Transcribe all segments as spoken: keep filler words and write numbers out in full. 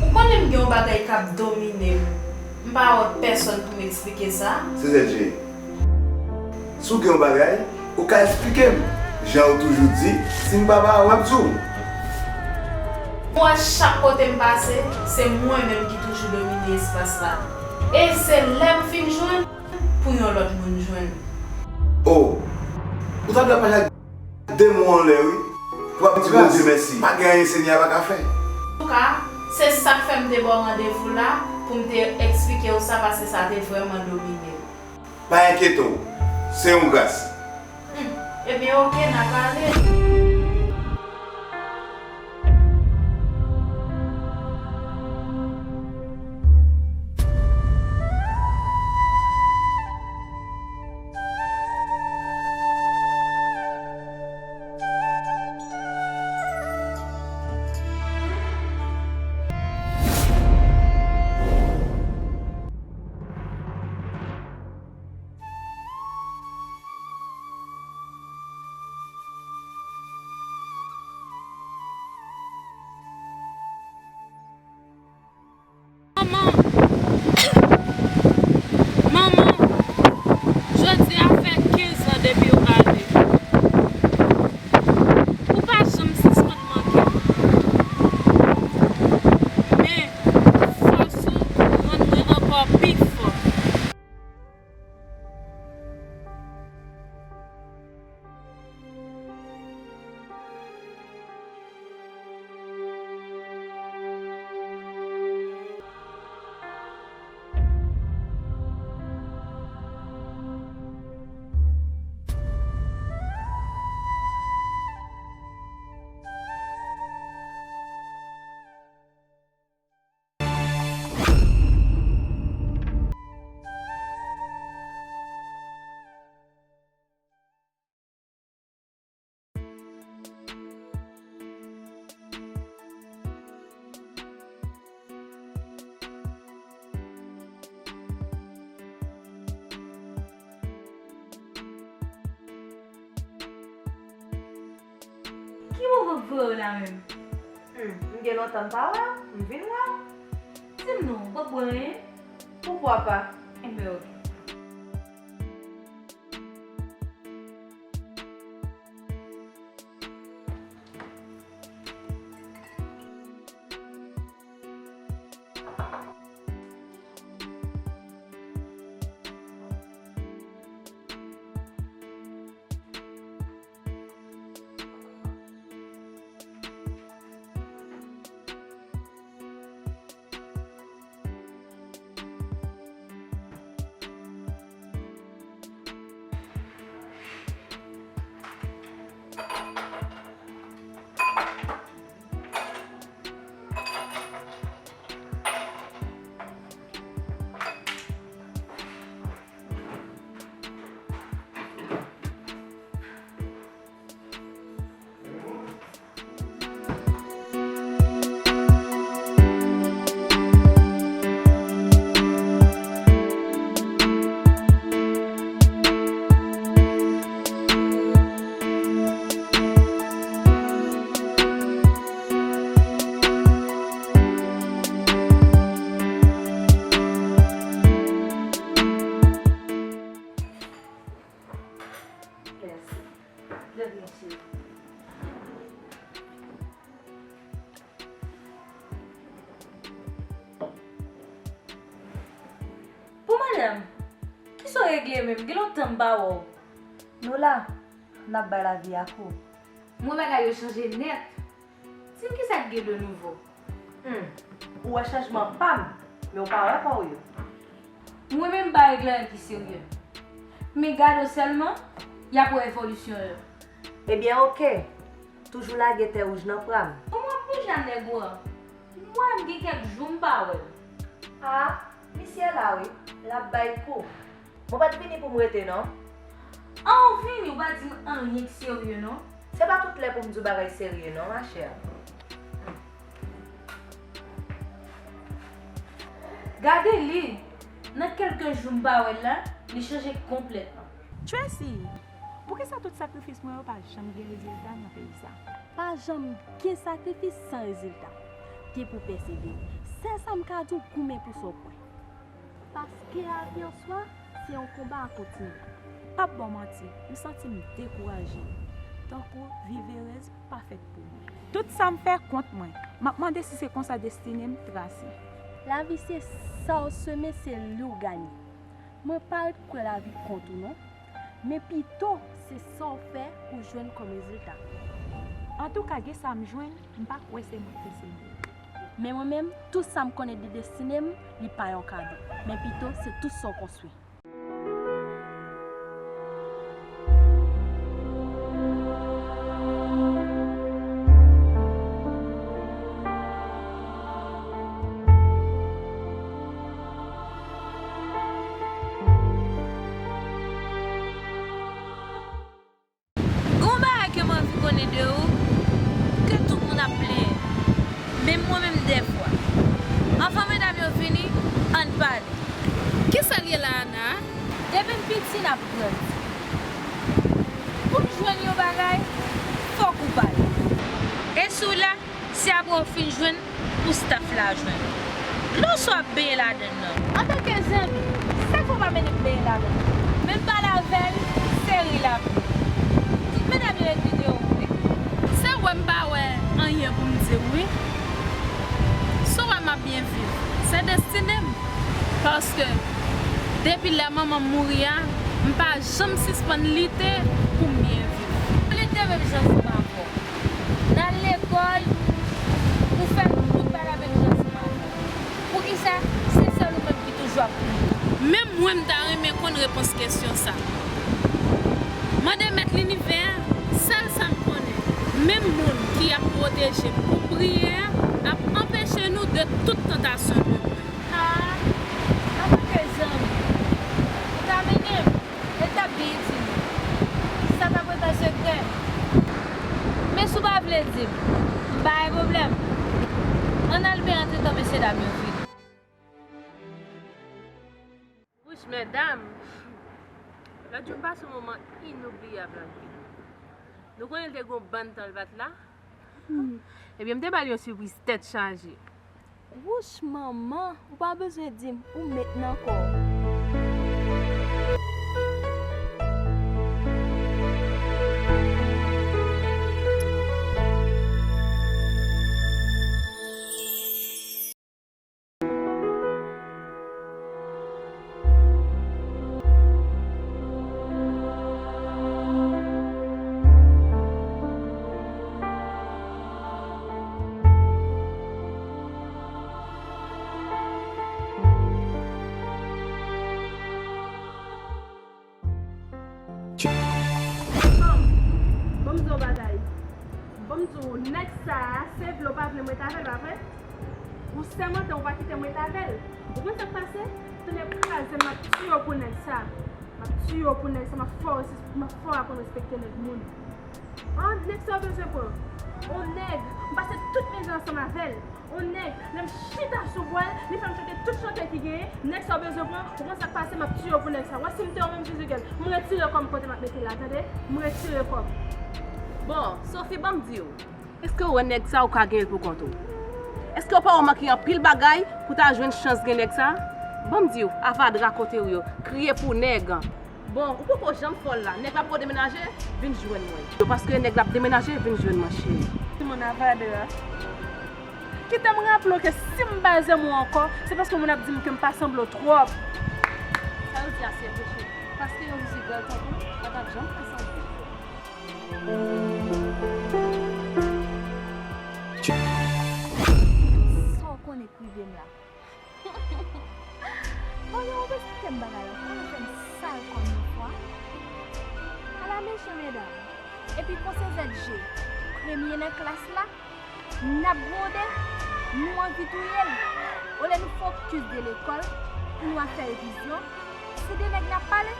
Ou konnen m gen yon bagay k ap domine m. M pa wè pèsonn pou m eksplike sa. Sezèt je. Si w gen yon bagay, ou ka eksplike m. Jan yo toujou di, si m pa ba w, w ap di w. M wè chak kote m pase, se mwen menm ki toujou domine espas la. E se lè m fin jwenn, pou yon lòt moun jwenn. O, ou ta dwe pa jak de mo anlè, wi, pou ap di Bondye mèsi. Pa gen anyen Senyè a pa ka fè. Antouka, se sa k fè m te ba w randevou la, pou m te eksplike w sa, paske sa te vrèman domine m. Pa enkyete w, se yon gras. Hmm, ebyen, oke, n a pale. Manman! Manman! Jodi a fè kenz an depi w ale. Ou pa janm sispann manke m. Men, fòs ou rann mwen ankò pi fò. Ki moman k voye w la menm? Hmm, m gen lontan m pa wè w, m vin wè w. Di m non, ou p ap bwè anyen? Poukwa pa? Enben, oke. Lève, mesye. Bon, madanm, kisa w regle menm? Gen lontan m pa wè w. Nou la, n ap bay lavi a kou. M wè bagay yo chanje nèt. Di m kisa k gen de nouvo? Hmm, ou wè chanjman pa m, men w pa wè pa w yo. Mwen menm m pa regle anyen ki serye. Men gade w sèlman, y ap wè evolisyon yo. Ebyen, oke. Toujou lage tè wouj nan pran m. Kòman w ap wouj a nèg ou an? M wè m gen kèk jou m pa wè l. A, misye la wi, l ap bay kou. Mwen pa t vini pou m rete non. An w vini, w pa di m anyen k serye non. Se pa tout lè pou m di w bagay serye non, machè. Gade li, nan kèlke jou m pa wè l la, li chanje konplètman. Tracy, poukisa tout sakrifis mwen yo pa janm gen rezilta nan peyi sa? Pa janm gen sakrifis san rezilta. Gen pou w pèsevere. Sèl sa m ka di w, goumen pou sa w kwè. Paske lavi an swa, se yon konba a kontinye. P ap ba w manti, m santi m dekouraje. Tankou vi verèz pa fèt pou mwen. Tout sa m fè kont mwen. M ap mande si se konsa destine m trase. Lavi se sa w semen, se li w ganye. Mwen pa ret kwè lavi kont ou non. Men pito, se sa w fè ou jwenn kòm rezilta. Antouka, gen sa m jwenn, m pa kwè se mwen k fè se mwen. Men mwen menm, tout sa m konnen de destine m, li pa yon kado. Men pito, se tout sa w konstwi. Gon bagay ke m anvi konnen de ou, ke tout moun ap plenyen, menm mwen menm dèfwa. Anvan medam yo vini, ann pale. Kisa l ye la, Ana? Depi n piti, n ap grandi. Pou n jwenn yon bagay, fòk ou bay. E si w la, se apre w fin jwenn pou staff la jwenn. Dlo sa w ap benyen ladann nan. Antanke zanmi, sa fè w pa mennen m benyen ladann? Men m pale avè l, se ri l ap ri. Tout medam yo envite w vre. Se wè m pa wè anyen pou m di w wi. Si w wè m ap byen viv, se destine m. Paske depi lè manman m mouri a, m pa janm sispann lite pou m byen viv. Lite menm jan ansanm avè w. N al lekòl, ou fè tout bagay menm jan ansanm avè w. Poukisa se sèl ou menm ki toujou ap priye? Menm mwen m ta renmen konn repons kesyon sa. Mande Mèt linivè a, sèl sa m konnen, menm moun ki ap pwoteje m pou priye a ap anpeche nou de tout tantasyon de mwen. A, antanke zanmi, ou ta mennen m, e l t ap byen itil ou. Sa t ap ret an sekrè. Men si w pa vle di m, m pa gen pwoblèm. Ann al byen antretan mesye dam yo vini. Wouch, medam! Lòt jou m pase yon moman inoubliyab anpil. Nou konnen l te gen yon bann tan l pa t la? Hmm. Ebyen, m te ba l yon sipriz tèt chaje. Wouch, manman, ou pa bezwen di m, ou met nan kò w. Fanm, ban m di w yon bagay. Ban m di w, nèg sa a, se vle w pa vle m ret avè l, pa vre? Ou sèmante w pa kite m ret avè l. Ou konn sa k pase? Tonnè kraze m, m ap tiye w pou nèg sa. M ap tiye w pou nèg sa, m ap fè w res-, m ap fè w aprann respekte nèg moun. An, nèg sa w bezwen pran. On nèg, m pase tout mezon ansanm avè l. On nèg, lè m chita sou bwal, li fè m chante tout chante ki genyen, nèg sa w bezwen pran, ou konn sa k pase, m ap tiye w pou nèg sa. W wè si m te w menm Zizigèl, m retire kò m kote m ap mete l la, tande? M retire kò m. Bon, Sophie, ban m di w, èske w wè nèg sa ou ka genyen l pou kont ou? Èske w pa wè w manke anpil bagay pou w ta jwenn chans gen nèg sa? Ban m di w, avadra kote w yo, kriye pou nèg. Bon, ou poko janm fòl la. Nèg la poko demenaje, vin jwenn mwen. Yo, paske nèg la ap demenaje, vin jwenn mwen, cheri. Ti moun avadra. Kite m raple w ke si m pa zanmi w ankò, se paske moun ap di m ke m pa sanble w twòp. Sa yo di a se vre, cheri. Paske yon vizibèl tankou w pa t ap janm ka sanble w. Sa w konnen k rive m la? Manman, ou bezwen fè m bagay ankò, ou fè m sal kòm yon fwa. Ala mechan, medam. Epi konsèy Z J, premye nan klas la, n ap gwonde, nou anvi touye l. Olye nou fokis de lekòl, pou nou al fè revizyon, se de nèg n ap pale.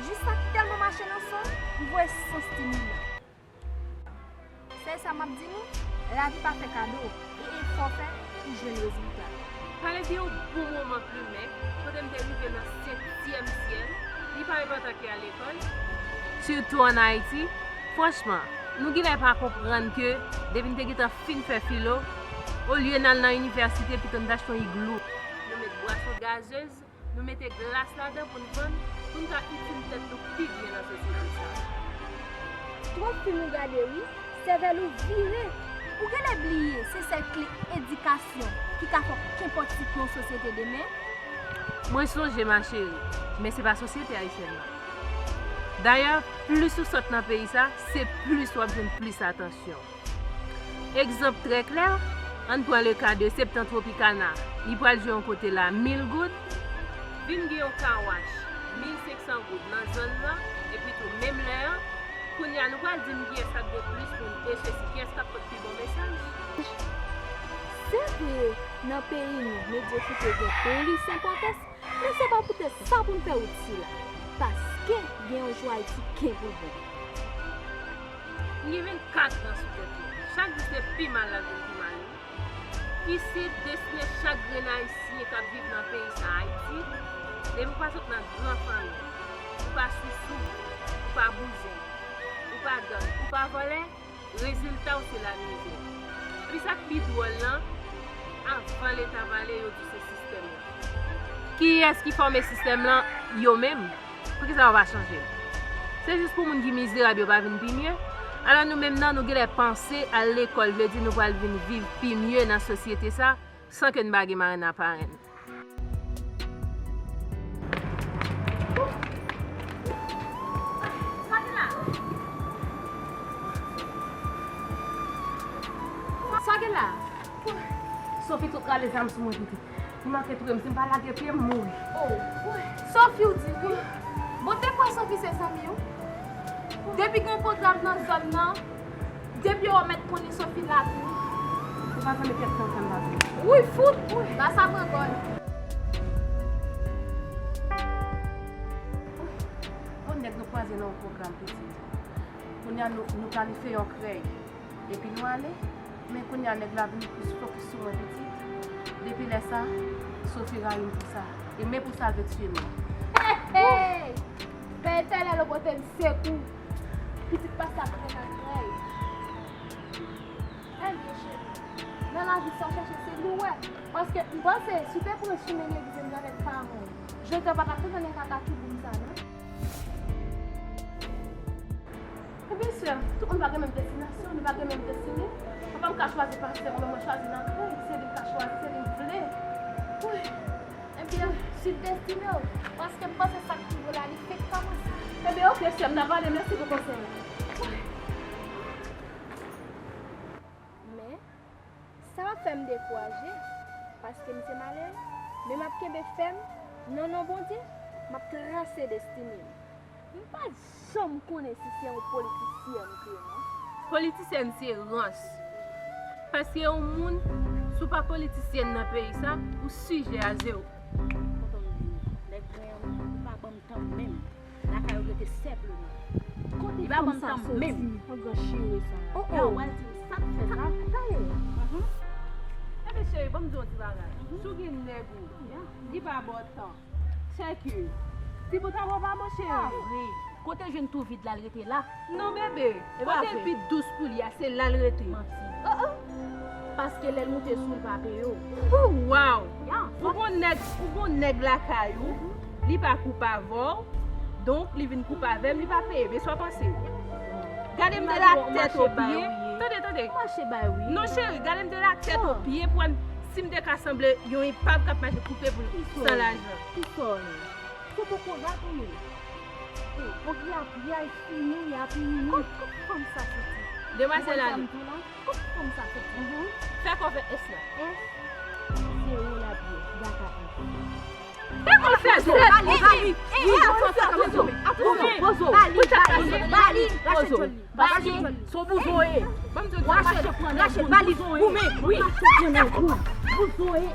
Jis sa tèlman mache nan son, m voye sans timoun nan. Sèl sa m ap di nou, lavi pa fè kado, e efò fè pou jwenn rezilta. Pale de yon bon moman plimen, kote m te rive nan setyèm syèl, li parèt m pa ta ki al lekòl. Sitou ann Ayiti, franchman, nou genlè pa konprann ke depi n te gentan fin fè filo, olye n al nan inivèsite, pito n t achte yon iglou. Nou met bwason gazez, nou mete glas ladan pou n vann, pou n ka itil tèt nou pi byen nan sosyete sa a. Twòp fim ou gade wi, sèvèl ou vire. Ou genlè bliye se sèl kle edikasyon ki ka fè w kenpòt tip nan yon sosyete demen. Mwen sonje ma chérie, men se pa sosyete ayisyèn nan. Dayè, plis ou sot nan peyi sa, se plis w ap jwenn plis atansyon. Egzanp trè klè, ann pran le ka de Septan Tropicana, li pral jwe yon kote la mil goud, vin gen yon kawach mil senk san goud nan zòn nan, epi tou menm lè an, kounye a nou pral di m kiyès k ap gen plis moun, e sesi, kiyès k ap pot pi bon mesaj. Se vre, nan peyi nou, medyokite gen plis enpòtans, men se pa poutèt sa pou n fè wout sila, paske gen yon jou Ayiti kenpou bon. M gen vennkat tan sou tèt mwen. Chak jou se pi mal l ap vin pi mal, wi. Isit, destine chak grenn Ayisyen k ap viv nan peyi sa a, Ayiti, depi w pa sot nan gran fanmi, ou pa sousou, ou pa bouzen, ou pa gang, ou pa vòlè, rezilta w se lamizè. Epi sa k pi dwòl lan, avan Leta pale, yo di se sistèm lan. Kiyès ki fòme sistèm lan? Yo menm. Poukisa yo pa chanje l? Se jis pou moun ki mizerab yo pa vin pi mye? Alò nou menm nan, nou genlè panse al lekòl vle di nou pral vin viv pi mye nan sosyete sa, san ke n pa gen marenn ak parenn. Sa gen la? Sophie tou rale zam sou mwen, pitit. Li manke touye m, si m pa lage pye, m mouri. Oh, Sophie, ou di wi. Bon, te kwè Sophie se zanmi w? Depi gen yon pwogram nan zòn nan, depi yo mèt konnen Sophie la tou. Ou pa zanmi pyès nan zòn la tou. Wi, fout, wi. Ba sa pran kò l. Bon, nèg nou kwaze nan yon pwogram, pitit. Kounye a nou, nou planifye yon krèy. Epi nou ale, men kounye a nèg la vin plis fokis sou mwen, pitit. Depi lè sa, Sophie rayi m pou sa. E men pou sa l vle tiye m nan. Hey, hey! Pè Etènèl ou pote m sekou. Pitit pa sa pou te nan krèy. Ebyen, cheri, nan lavi sa w chèche se li w wè. Paske m panse, si w te pran chimen legliz m nan avèk paran w, jodi a w pa t ap tann nan kaka ki boum sa, non. Ebyen, sè, tout moun pa gen menm destinasyon, nou pa gen menm destine. Papa m ka chwazi pastè, mwen mwen chwazi nan krèy, se li m ka chwazi, se li m vle. Wi. Ebyen, suiv destine w, paske m panse sa k pi vo la, li fenk kòmanse. Ebyen, oke, sè m, n a pale, mèsi pou konsèy la. Wi. Men, sa pa fè m dekouraje, paske m se malere, men m ap kenbe fèm nan non Bondye, m ap trase destine m. M pa t janm konnen si se yon politisyèn m te ye, non. Politisyèn se rans. Paske yon moun, si w pa politisyèn nan peyi sa, ou sijè a zewo. Tonton Dini, nèg mwen an, ou pa ban m tan menm. Lakay ou rete senpleman. Kote fanm sa soti? Yon gran chire sa. Oh, oh. Ou al di m sa k fè sa. Tande. Mhm. Ebyen, cheri, ban m di w yon ti bagay. Mhm. Si w gen nèg ou, li pa ba w tan. Sèke, ti bout avè w pa bon, cheri. Kote l jwenn twou vid la, l rete la. Non, bebe. Kote l pi dous pou li a, se la l rete. Manti. Oh, oh. Paske lè l moute sou w, l pa peye w. Oh, wow! Ou gon nèg, ou gon nèg lakay ou, li pa koup avè w, Donk, li vin koupe avè m, li pa peye. Men sa w panse? Gade m de la tèt o pye. Tande, tande. Mache bay wi. Non, cheri, gade m de la tèt o pye pou wè m, si m te ka sanble yon epav k ap mache koupe pou san lajan. Ki sòl? Se poko rat ou ye. Poko y ap, y ap fini, y ap fini. Kot, kot fanm sa soti? Demwazèl ale. Kot fanm sa soti? Fè kò fè S la. S, zewo l ap ye. Gata. Fè kò fè S la. Bali, bali. Pozo, pozo, pozo. Bali, bali, bali. Bali, son bouzon ye. Rache, rache, bali. Goumen, wi. Bouzon ye.